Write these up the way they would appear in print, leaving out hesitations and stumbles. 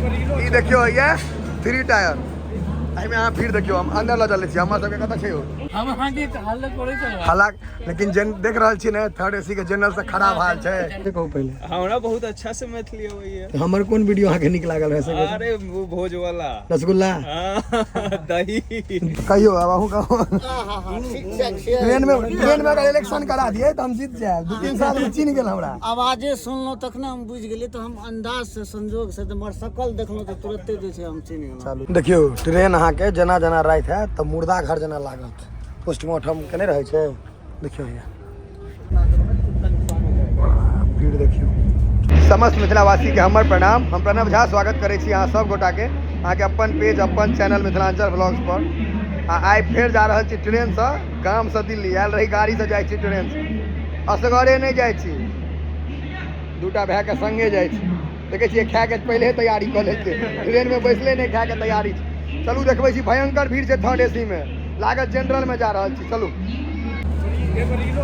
ई देखियौ ये three tier. एहिमे अहाँ भीड़ देखियौ, हम अंदर लऽ चलै छी। हमर सबके कतऽ छै यौ? हम अहाँके हल्ला करै छलहुँ। हालांकि लेकिन जेन देख रहल छी ने, थर्ड एसी के जनरल से खराब हाल छै। से कहू पहिले। हमरा बहुत अच्छा से मैथिली अबैया। तऽ हमर कोन वीडियो अहाँके नीक लागल रहै से कहू? अरे वो भोज वाला रसगुल्ला। हाँ, दही। कहियौ आब अहूँ कहू। ट्रेन में अगर इलेक्शन करा दिए तऽ हम जीत जायब। 2-3 साल में चिन्ह गेल हमरा। आवाजे सुनलहुँ तखने हम बुझि गेलियै, तऽ हम अंदाज से संजोग से तऽ मर सकल देखलहुँ तऽ तुरते जे छै हम चिन्ह गेलहुँ। चलू देखियौ, ट्रेन अहाँके जेना जेना राति हैत तऽ मुर्दा घर जेना लागत। पोस्टमार्टम केने रहै छै। देखियौ हैया भीड़ देखियौ। समस्त मिथिलावासी के हमर प्रणाम। हम प्रणव झा स्वागत करै छी अहाँ सब गोटा के अहाँके अपन पेज अपन चैनल मिथिलांचल व्लॉग्स पर। आ आइ फेर जा रहल छी ट्रेनसँ, गामसँ दिल्ली आयल रही गाड़ीसँ, जाइ छी ट्रेनसँ। असगरे नहि जाइ छी, दूटा भायके संगे जाइ छी। देखै छियै खायके पहिले तैयारी कऽ लेलकै, ट्रेनमे बैसले नहि, खायके तैयारी छै। चलू देखबै छी, भयंकर भीड़ छै थर्ड एसी मे, लागत जनरल में जा रहल छी। चलू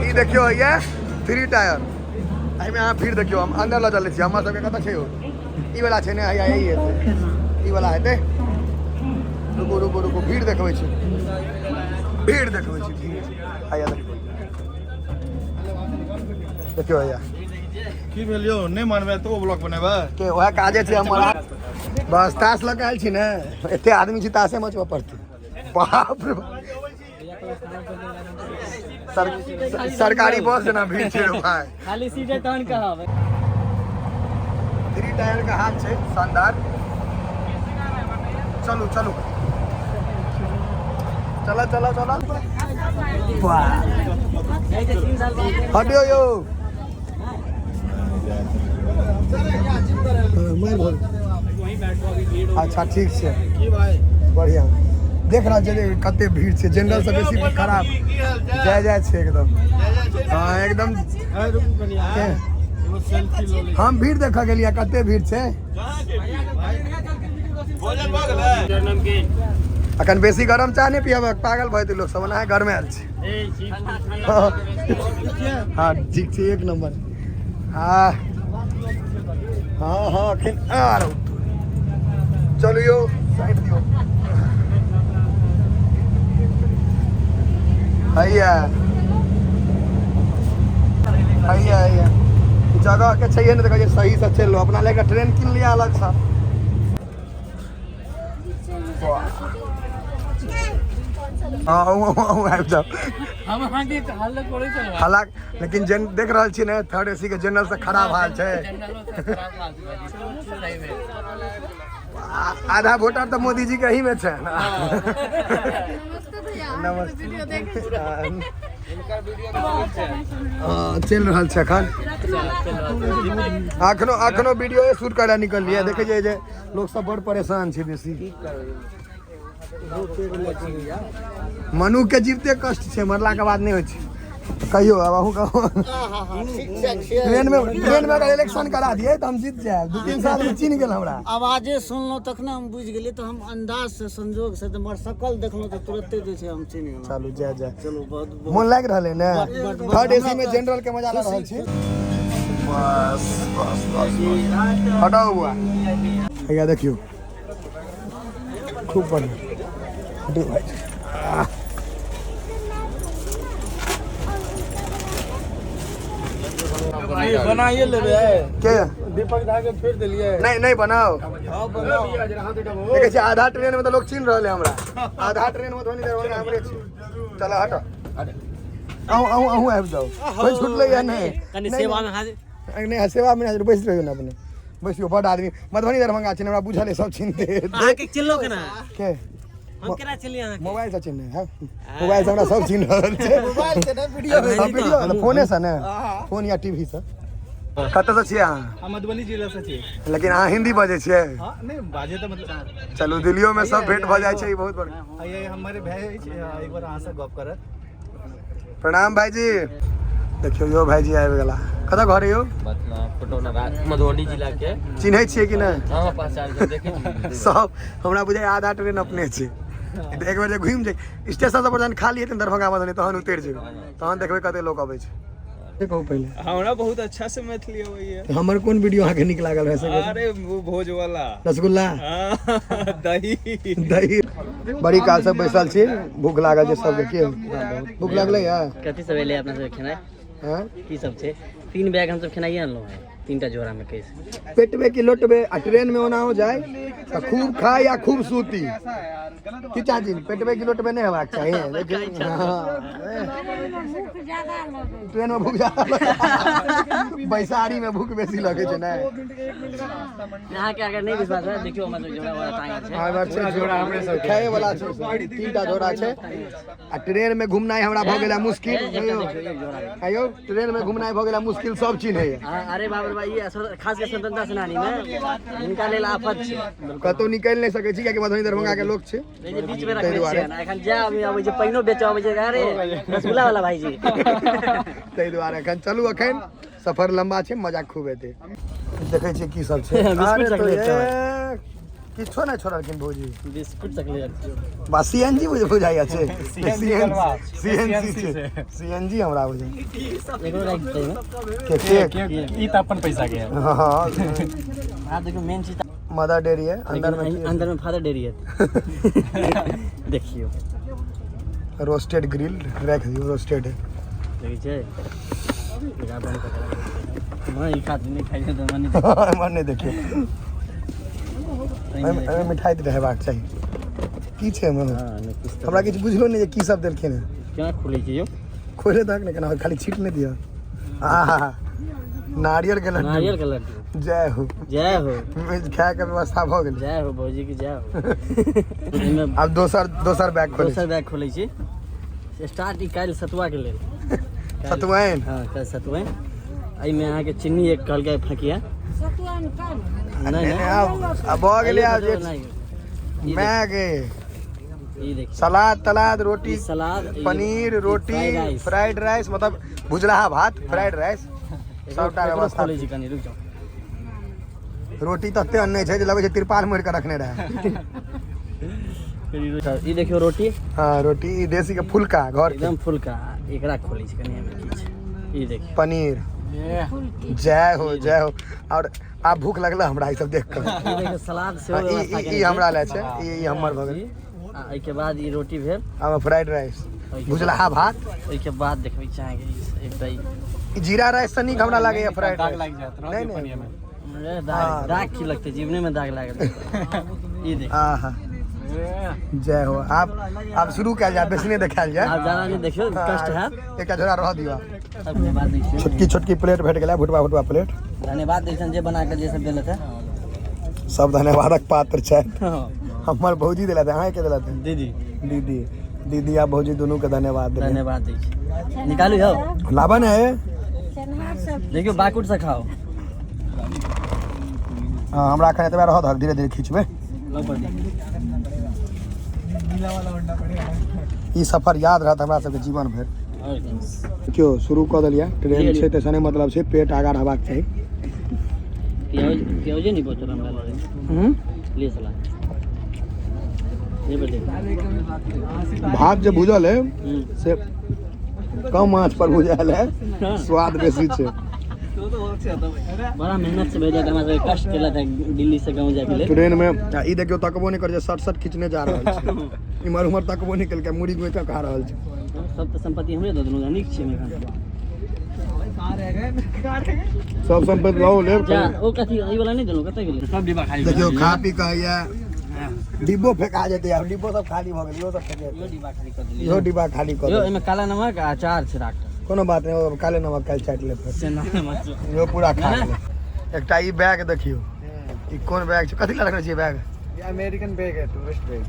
ई देखियौ ये थ्री टायर। एहिमे अहाँ भीड़ देखियौ, हम अंदर लऽ चलै छी। हमर सबके कतऽ छै यौ? ई वाला छै ने, हैया यही हेतै, ई वाला हेतै। रुकू रुकू रुकू, भीड़ देखबै छी, भीड़ देखबै छी, भीड़ हैया देखियौ, देखियौ हैया। की भेल यौ, नहि मानबै तऽ ओ ब्लॉग बनेबै? के वएह काजे छै हमर। बस ताश लऽ के आयल छी ने, एते आदमी छी, ताशे मचबऽ पड़तै। बाप रे बाप, सरकारी बस जेना भीड़ छै रे भाय। खाली सीट है तहन कहब। थ्री टायर के हाल छै शानदार। चलू चलू, चलो चलो चलो। वाह, हटियो यौ। अच्छा ठीक छै, बढ़िया। देख रहल छियै जे कते भीड़ छै, जनरल से बेसी खराब जय जय छै एकदम। हाँ एकदम। हम भीड़ देखऽ गेलियै, कते भीड़ छै। अखन बेसी गरम चाह नहि पियब, पागल भऽ जेतै लोक सब। ओना गरमे आयल छै। हाँ ठीक छै, एक नंबर। हाँ हाँ हाँ, अखन आर चलू यौ, साइड दियौ। हैया हैया हैया, जगह के छैहे ने, तऽ कहै छै सही से चलि लो। अपना लए कऽ ट्रेन कीन लिअ अलगसँ। हाँ, अहूँ अहूँ आबि जाउ। हम अहाँके हल्ला करै छलहुँ। हालांकि लेकिन जेन देख रहल छी ने, थर्ड एसी के जनरल से खराब हाल छै। जनरलो से खराब हाल छै भाईजी, सही में। आधा वोटर तऽ मोदी जी के ही में छै। नमस्ते भैया। नमस्ते। वीडियो देखे। हाँ, चलि रहल छै एखन। अखनो अखनो वीडियो शूट करे निकललियै, देखै छियै जे लोक सब बड़ परेशान छै बेसी। मनु के जीवते कष्ट छै, मरला के बाद नहि होइ छै। कहियौ आब अहूँ कहू। ट्रेन में अगर इलेक्शन करा दिए तऽ हम जीत जायब। 2-3 साल में चिन्ह गेल हमरा। आवाजे सुनलहुँ तखने हम बुझि गेलियै, तऽ हम अंदाज से संजोग से तऽ मर सकल देखलहुँ तऽ तुरते जे छै हम चिन्ह गेलहुँ। चलू जय जय। चलू, बहुत बहुत मोन लागि रहल है ने? बड- थर्ड एसी में जनरल के मजा लऽ रहल छी। बस बस बस बस, हटाउ बुआ। हैया देखियौ, खूब बढ़िया। हटू भाई। आह। बनाइए लेबै। के? दीपक झा के छोड़ि देलियै। नहीं नहीं, बनाओ। देखै छियै, आधा ट्रेन में तऽ लोग चिन्ह रहल है हमरा। आधा ट्रेन में मधुबनी दरभंगा हमरे छी। चलो हटो, अहूँ अहूँ अहूँ आबि जाउ। कोइ छुटलै या नहि? कनि नहि, सेवा में हाजिर। नहि, सेवा में हाजिर। बैस रहियौ ने, अपने बैसियौ। बड आदमी मधुबनी दरभंगा छै ने, हमरा बुझल है, सब चिन्हते हेतै। अहाँके चिन्हलो केना? के? हम केना चिन्हलियै अहाँके? मोबाइल से चिन्हने है, मोबाइल से हमरा सब चिन्ह रहल छै। मोबाइल से नहि, वीडियो। हाँ, वीडियो फोने से ने, फोन या टीवी से। कतऽ से छियै अहाँ? हम मधुबनी जिला से छी। लेकिन अहाँ हिंदी बजै छियै। हाँ, नहि बाजे तऽ मतलब। चलू, दिल्लियो में सब भेंट भऽ जाइ छै, ई बहुत बढ़िया। आइए, हमर भाय अछि, एक बार अहाँसँ गप करत। प्रणाम भाईजी। देखियौ यौ, भाईजी आबि गेला। कतऽ घर यौ? मधुबनी जिला के। चिन्है छियै कि नहि? हाँ, पहचान के देखै छी। सब हमरा बुझाइ आधा ट्रेन अपने छै। तऽ एक बेर जे घुमि जाइ स्टेशन सब पर, जहन खाली हेतै ने दरभंगा मधुबनी, तहन उतरि जेबै, तहन देखबै कते लोक अबै छै। से कहू पहिले। हमरा बहुत अच्छा से मैथिली अबैया। तऽ हमर कोन वीडियो अहाँके नीक लागल रहै से कहू? अरे वो भोज वाला। रसगुल्ला। हाँ, दही। दही। बड़ी काल से बैसल छी, भूख लागल छै सबके। की भूख लागलै है? कथी सब एलै अपना सबके खेनाइ? हैं? की सब छै? 3 बैग हमसब खेनाइए अनलहुँ हेँ, 3टा झोरा में कैसे। पेटबे की लोटबे। आ ट्रेन में ओना हो जाए तऽ खूब खाय या खूब सूती। की चाची, पेटबे की लोटबे नहि हेबाक चाही, लेकिन हाँ, ट्रेन में भूख ज्यादा लगे। बैसारी में भूख बेसी लगै छै ने। अहाँके अगर नहि विश्वास है देखियौ हमर सबके झोरा वोरा टाँगल छै। हाँ, एमहर छै झोरा हमरे सब खाए वाला छै, 3टा झोरा छै। आ ट्रेन में घुमनाइ हमरा भऽ गेल मुश्किल। एकटा देखियौ, एक झोरा। आयो ट्रेन में घुमनाइ भऽ गेल मुश्किल, सब चिन्हैया। हाँ, अरे बाप रे बा, ई खास कर स्वतंत्रता सेनानी में हिनका लेल आफत छै। कतौ निकलि नहि सकै छी कियाकि मधुबनी दरभंगा के लोक छै। ई जे बीच में रखने छियै ने, एखन जाय आदमी अबै छै, पानिओ बेचऽ अबै छै, अरे रसगुल्ला वाला भाईजी। ताहि दुआरे एखन चलू, एखन सफर लम्बा छै, मजा खूब हेतै। देखै छियै की सब छै। बिस्कुट अरे तो चॉकलेट ये किछो नहि छोड़लखिन भौजी। बिस्कुट चॉकलेट बा सीएनजी बुझाइया छै। सीएनजी छै, सीएनजी हमरा बुझाइ। एकरो राखि देतै एहिमे। के केक? ई तऽ अपन पैसा के है। हाँ। आ देखियौ मेन चीज। मदर डेयरी है अंदर में। लेकिन अंदर में फादर डेयरी है, देखियौ। रोस्टेड ग्रिल राखि दियौ, रोस्टेड है। देखै छै एकरा बंद कऽ के। माँ ई खाती नहि खाइ छै तऽ मने एम्हर नहि देखियौ, एहिमे मिठाइ तऽ हेबाक चाही। की छै एहिमे? हाँ, नहि किछु तऽ। हमरा किछु बुझलो नहि जे की सब देलखिन हेँ। केना खुलै छै यौ? खोले दहक ने केना, खाली छीट नहि दिअ। आहा, नारियल के लड्डू। नारियल के लड्डू। जय हो। जय हो। खाय के व्यवस्था भऽ गेल। जय हो भौजी की जय हो। एहिमे आब दोसर दोसर बैग खोलै। दोसर बैग खोलै छी। स्टार्ट ई काल्हि सतुआ के लेल। सतुआइन। हाँ, काल्हि सतुआइन। एहिमे अहाँके चीनी एक कहलकै फकिया। नहि नहि। आब भऽ गेलै, आब जे नहि, माय गे। ई देखियौ। सलाद तलाद, रोटी। ई सलाद, पनीर, ई रोटी, फ्राइड राइस। फ्राइड राइस, मतलब भुजलाहा भात, फ्राइड राइस, सबटा एकरो व्यवस्था। खोलै छी कनि, रुकि जाउ। रोटी तते अनने छै जे लगै छै तिरपाल मोड़ि कऽ रखने रहै। ई देखियौ रोटी। हाँ, रोटी ई देसी के फुलका घर के। एकदम फुलका। एकरा खोलै छी कनि, एहिमे की छै? ई देखियौ। पनीर। जय हो, जय हो। और आब भूख लगल हमरा ई सब देख कऽ। ई देखियौ सलाद सेहो हाँ, ई व्यवस्था ई केने ई हमरा छै। लए छै, ई हमर भऽ गेल। आ एहिके बाद ई रोटी भेल। आब फ्राइड राइस, भुजलाहा भात। ओहिके बाद देखबै छी अहाँके ई एकटा ई ई जीरा राइस से नीक हमरा लागैया फ्राइड दाग राइस। लागि जायत। नहि, नहि। पनिया में। अरे, दाग दाग की लगतै? जीवने में दाग लागल। ई देखियौ। आहा, जय हो। आब आब शुरू कयल जाय, बेसने देखायल जाय। आब ज्यादा नहि देखियौ, कष्ट हैत। एकटा झोरा रह दियौ। धन्यवाद दै छियनि। छोटकी छोटकी प्लेट भेट गेलै, भुटवा भुटवा प्लेट। धन्यवाद दै छियनि जे बना कऽ जे सब देलथि है। सब धन्यवादक पात्र छथि। हमर भौजी देलथि, अहाँके देलथि? दीदी। दीदी, दीदी आ भौजी दुनू के धन्यवाद देलियै। धन्यवाद दै छी। निकालू यौ। लाबा ने है। देखियौ, बाकुट से खाओ। हाँ, हमरा एखन एतबे रहत, धीरे धीरे खींचबै। लौ पर दी। ई सफर याद रहत हमरा सबके जीवन भरि। आओर की? देखियौ, शुरू कऽ देलियै। ट्रेन छै तऽ नहि मतलब छै, पेट आगाँ रहबाक चाही। प्याज प्याजे नहीं बचल हमरा लगे। लिए सलाद नहीं बचे। भात जे भुजल है से कम आँच पर भुजल है, स्वाद बेसी छै। बड़ा मेहनत से भेजा हमरा सबके, कष्ट केलक है दिल्ली से गाँव जाके लेल। ट्रेन में आ ई देखियौ, तकबो नहि करै छै, सट सट खींचने जा रहल छै। इम्हर उम्हर तकबो नहि केलकै, मुड़ी गोइ कऽ खा रहल छै। सब तऽ संपत्ति हमरे दऽ देलहुँ, नीक छी हम एखन। सब सम्पत्ति लऽ लेब। जा, ओ कथी, ई वाला नहि देलहुँ, कतऽ गेलै सब डिब्बा खाली? देखियौ, खा पी कऽ हैया डिब्बो फेका जेतै। आब डिब्बो सब खाली भऽ गेल, इहो सब फेक इहो डिब्बा खाली कऽ देलियै। इहो डिब्बा खाली कऽ यौ देलियै। एहिमे काला नमक आ अचार छै राखल। कोनो बात नहि, ओ काले नमक काल्हि चाटि लेब फेर। से नमक। इहो पूरा खा गेलै। एकटा ई बैग देखियौ, ई कोन बैग छै? कथी लए रखने छियै बैग? ये अमेरिकन बैग है, टूरिस्ट बैग।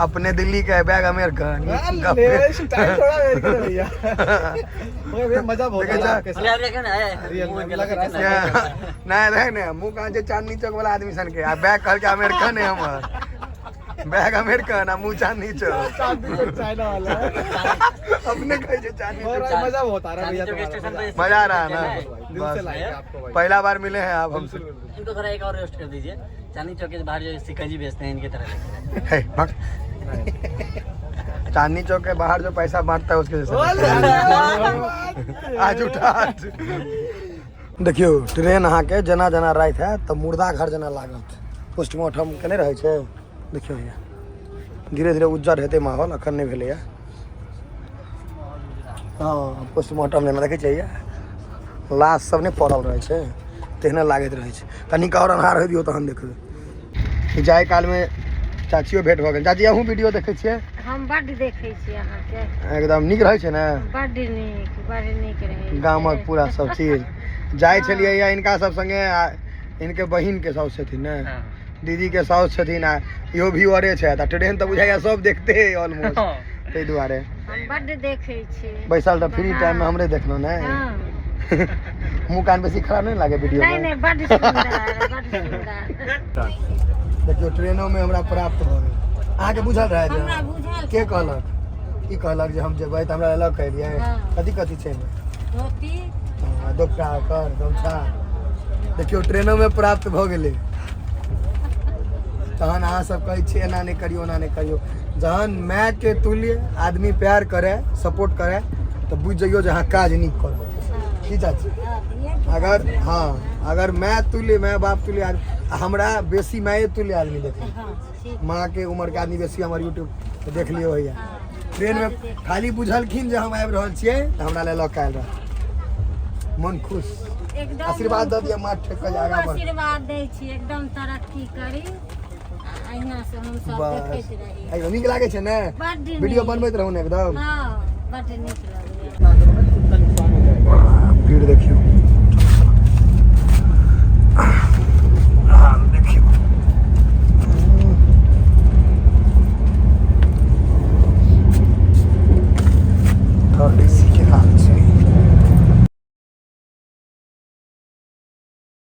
अपने दिल्ली के बैग अमेरिकन। स्टाइल थोड़ा अमेरिकन है भैया, मगर भैया मजा बहुत देखै आया छै? आपके साथ। रियल में लग रहा है। नहि रहै ने, मुँह कहाँ छै चांदनी चौक वाला आदमी सन के, आ बैग कहलकै अमेरिकन है हमर बैग, अमेरिकन आ मुँह चांदनी चौक। चांदनी चौक चाइना वाला है। अपने कहै छै चांदनी और चौक। मजा बहुत आ रहा है भैया चांदनी चौक तुम्हारा, स्टेशन पे। मजा आ रहा है ना? दिल से बस। लाएंगे आपको भाई। पहला बार मिले हैं आप हमसे। इनको थोड़ा एक और रोस्ट कर दीजिए। चांदनी चौक के बाहर जो सिकंजी बेचते हैं, इनके तरह। है, भाग। चांदनी चौक के बाहर जो पैसा बांटता है उसके जैसा। आज उठा आज। देखियौ ट्रेन अहाँके जेना जेना राति हैत तऽ मुर्दा घर जेना लागत, पोस्टमार्टम के नहि रहै छै। देखियौ हैया धीरे धीरे उज्जर हेतै माहौल, अखन नहि भेलैया। हँ, पोस्टमार्टम जेना देखै छियै, हैया लाश सब नहि पड़ल रहै छै, तेहने लागैत रहै छै। कनिक आओर अन्हार होइ दियौ तहन देखबै। जाय कालमे चाचियो भेंट भऽ गेल। चाची, अहूँ वीडियो देखै छियै? हम बड्ड देखै छी अहाँके। एकदम नीक रहै छै ने? बड्ड नीक, बड्ड नीक रहै छै। गामक पूरा सब चीज। जाइ छलियै या हिनका सब संगे, आ हिनके बहिन के साउस छथिन ने, दीदी के साउस छथिन, आ इहो व्यूअरे छथि। आ ट्रेन तऽ बुझाइया सब देखते है ऑलमोस्ट, ताहि दुआरे। हम बड्ड देखै छी। बैसल तऽ फ्री टाइम में हमरे देखलहुँ ने। हँ। मुँह कान बेसी खराब नहि लागे वीडियो नहि में? नहि, बड्ड सुन्दर, बड्ड सुन्दर। देखियौ, ट्रेनो में हमरा प्राप्त भऽ गेल। अहाँके बुझल रहै जे? हमरा बुझल। के कहलक? की कहलक जे हम जेबै तऽ हमरा लऽ कऽ एलियै? हँ। कथी कथी छै एहिमे? धोती। हँ, दोपटा कर गमछा। देखियौ, ट्रेनो में प्राप्त भऽ गेलै। तहन अहाँ सब कहै छियै एना नहि करियौ, ओना नहि करियौ। जहन मायके तुल्य आदमी प्यार करे, सपोर्ट करे, तऽ बुझि जइयौ जे अहाँ काज नीक करबै। की चाची? अगर हँ, अगर माय तुल्य, माय बाप तुल्य आदमी, आ हमरा बेसी माये तुल्य आदमी देखै, माँ के उम्र के आदमी बेसी हमर यूट्यूब देख लियौ। भैया ट्रेन में खाली बुझलखिन जे हम आबि रहल छियै तऽ हमरा लए लऽ कऽ आयल रह। मन खुश। एकदम। आशीर्वाद दऽ दिअ, माथ ठेक कऽ जे आगाँ खूब बढ़। आशीर्वाद दै छी, एकदम तरक्की करी आ अहिना से हम सब बस। देखैत रही। एकदम नीक लागै छै ने? बड्ड नीक। वीडियो बनबैत रहू ने एकदम। हँ, बड्ड नीक लगैया। भीड़ देखियौ।